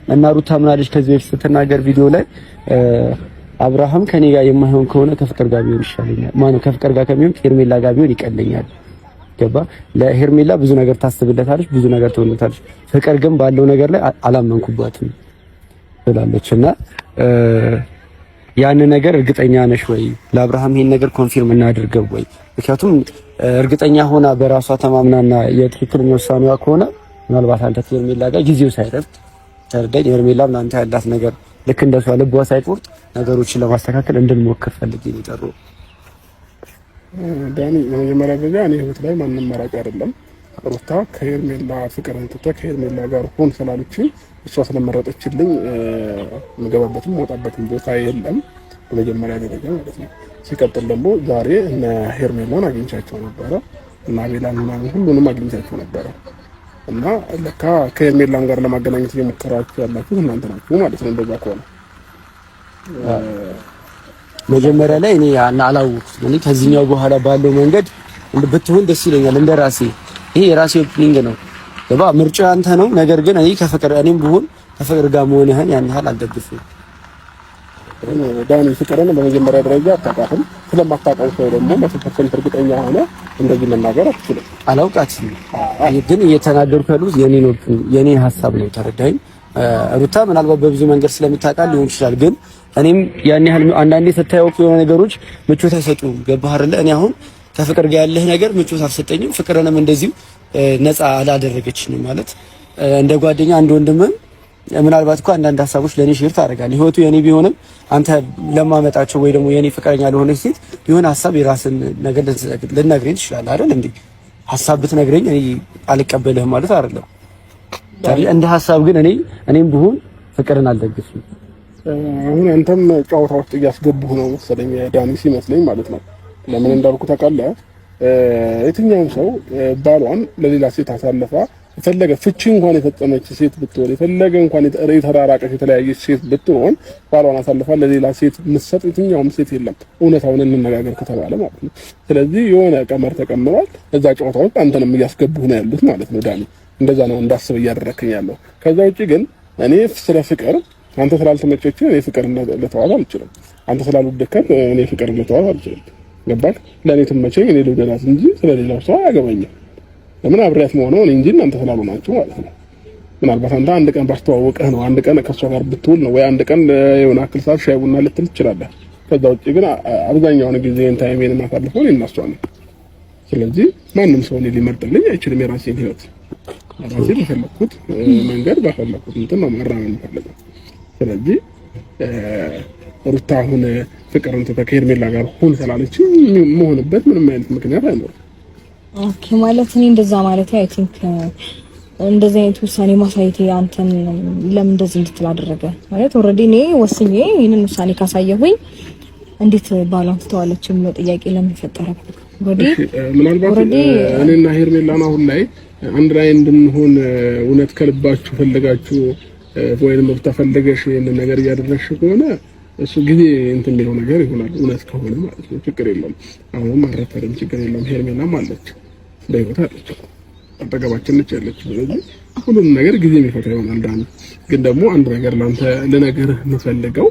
እና ሩታ ምናለች ከዚህ በፊት ስትናገር ቪዲዮ ላይ፣ አብርሃም ከኔ ጋር የማይሆን ከሆነ ከፍቅር ጋር ቢሆን ይሻለኛል። ማነው ከፍቅር ጋር ከሚሆን ከሄርሜላ ጋር ቢሆን ይቀለኛል። ገባ? ለሄርሜላ ብዙ ነገር ታስብለታለች፣ ብዙ ነገር ትሆንለታለች። ፍቅር ግን ባለው ነገር ላይ አላመንኩባትም ብላለች። እና ያን ነገር እርግጠኛ ነሽ ወይ? ለአብርሃም ይሄን ነገር confirm እናድርገው ወይ? ምክንያቱም እርግጠኛ ሆና በራሷ ተማምናና የትክክለኛ ውሳኔዋ ከሆነ ምናልባት አንተ ከሄርሜላ ጋር ጊዜው ሳይረፍድ፣ ተረዳኝ፣ ሄርሜላም ለአንተ ያላት ነገር ልክ እንደሷ ልቧ ሳይቆርጥ ነገሮችን ለማስተካከል እንድንሞክር ፈልጌ ነው የጠራሁት። ዳኒ፣ በመጀመሪያ ደረጃ እኔ ህይወት ላይ ማንም መራጭ አይደለም። ሩታ ከሄርሜላ ፍቅርን ትተህ ከሄርሜላ ጋር ሁን ስላለችኝ፣ እሷ ስለመረጠችልኝ የምገባበትም የምወጣበትም ቦታ የለም። በመጀመሪያ ደረጃ ማለት ነው። ሲቀጥል ደግሞ ዛሬ እነ ሄርሜላን አግኝቻቸው ነበረ እና አቤላን ምናምን ሁሉንም አግኝቻቸው ነበረ እና ለካ ከሄርሜላን ጋር ለማገናኘት እየሞከራችሁ ያላችሁ እናንተ ናችሁ ማለት ነው። እንደዛ ከሆነ መጀመሪያ ላይ እኔ አላወኩትም። እኔ ከዚህኛው በኋላ ባለው መንገድ ብትሆን ደስ ይለኛል። እንደ ራሴ ይሄ የራሴ opinion ነው። ገባ? ምርጫ አንተ ነው። ነገር ግን እኔ ከፍቅር እኔም ብሆን ከፍቅር ጋር መሆንህን ያን ያህል አልደግፍም። ዳኒ፣ ፍቅርን በመጀመሪያ ደረጃ አታውቃትም። ስለማታውቀው ሰው ደግሞ 100% እርግጠኛ ሆነ እንደዚህ መናገር አትችልም። አላውቃትም፣ ግን እየተናገርኩ ያሉት የኔ ሀሳብ ነው። ተረዳኝ። ሩታ ምናልባት በብዙ መንገድ ስለምታውቃት ሊሆን ይችላል። ግን እኔም ያን ያህል አንዳንዴ ስታየው የሆነ ነገሮች ምቾት አይሰጡም። ገባህ አይደለ? እኔ አሁን ከፍቅር ጋር ያለህ ነገር ምቾት አልሰጠኝም። ፍቅርንም እንደዚሁ ነፃ አላደረገችኝም። ማለት እንደ ጓደኛ አንድ ወንድምም ምናልባት እኮ አንዳንድ ሀሳቦች ለኔ share ታደርጋለህ። ህይወቱ የኔ ቢሆንም አንተ ለማመጣቸው ወይ ደግሞ የኔ ፍቅረኛ ለሆነች ሴት የሆነ ሀሳብ የራስን ነገር ልትነግረኝ ትችላለህ አይደል እንዴ? ሀሳብ ብትነግረኝ እኔ አልቀበልህም ማለት አይደለም። እንደ ሀሳብ ግን እኔም ብሆን ፍቅርን አልደግፍም። አሁን አንተም ጨዋታ ውስጥ እያስገቡህ ነው መሰለኝ ዳኒ፣ ሲመስለኝ ማለት ነው። ለምን እንዳልኩ ታውቃለህ? የትኛውም ሰው ባሏን ለሌላ ሴት አሳልፋ የፈለገ ፍቺ እንኳን የፈጸመች ሴት ብትሆን፣ የፈለገ እንኳን የተራራቀች የተለያየች ሴት ብትሆን፣ ባሏን አሳልፋ ለሌላ ሴት የምትሰጥ የትኛውም ሴት የለም። እውነታውን እንነጋገር ከተባለ ማለት ነው። ስለዚህ የሆነ ቀመር ተቀምሯል። እዛ ጨዋታ ውስጥ አንተንም እያስገቡህ ነው ያሉት ማለት ነው ዳኒ። እንደዛ ነው እንዳስብ እያደረክኝ ያለው። ከዛ ውጭ ግን እኔ ስለ ፍቅር አንተ ስላልተመቸች እኔ ፍቅር ልተዋት አልችልም። አንተ ስላልወደድካት እኔ ፍቅር ልተዋት አልችልም። ገባክ? ለእኔ ትመቸኝ እኔ ልውደዳት እንጂ ስለሌላው ሰው አያገባኝም። ለምን አብሬያት መሆነው እኔ እንጂ እናንተ ስላልሆናችሁ ማለት ነው። ምናልባት አንተ አንድ ቀን ባስተዋወቀህ ነው፣ አንድ ቀን ከእሷ ጋር ብትውል ነው ወይ አንድ ቀን የሆነ አክል ሰዓት ሻይ ቡና ልትል ትችላለህ። ከዛ ውጭ ግን አብዛኛውን ጊዜን time ኤን የማሳልፈው እኔ እና እሷ ነው። ስለዚህ ማንም ሰው እኔ ሊመርጥልኝ አይችልም። የራሴን ህይወት ራሴ በፈለኩት መንገድ በፈለኩት እንትን ነው መራመድ የምፈልገው። ስለዚህ ሩታ አሁን ፍቅርን ትተህ ከሄርሜላ ጋር ሁን ስላለች የምሆንበት ምንም አይነት ምክንያት አይኖርም። Okay፣ ማለት እኔ እንደዛ ማለት I think እንደዚህ አይነት ውሳኔ ማሳየቴ አንተን ለምን እንደዚህ እንድትል አደረገ? ማለት already እኔ ወስኜ ይህንን ውሳኔ ካሳየሁኝ እንዴት ባሏን ትተዋለች የሚለው ጥያቄ ለምን ፈጠረ? ምናልባት እኔና ሄርሜላን አሁን ላይ አንድ ላይ እንድንሆን እውነት ከልባችሁ ፈልጋችሁ ወይንም ሩታ ፈልገሽ ይሄንን ነገር እያደረግሽ ከሆነ እሱ ጊዜ እንትን የሚለው ነገር ይሆናል። እውነት ከሆነ ማለት ነው። ችግር የለውም። አሁንም አልረፈደም። ችግር የለውም። ሄርሜላም አለች፣ በህይወት አለች፣ አጠገባችን ነች ያለች። ስለዚህ ሁሉም ነገር ጊዜ የሚፈታ ይሆናል። ዳኒ፣ ግን ደግሞ አንድ ነገር ላንተ ልነግርህ የምፈልገው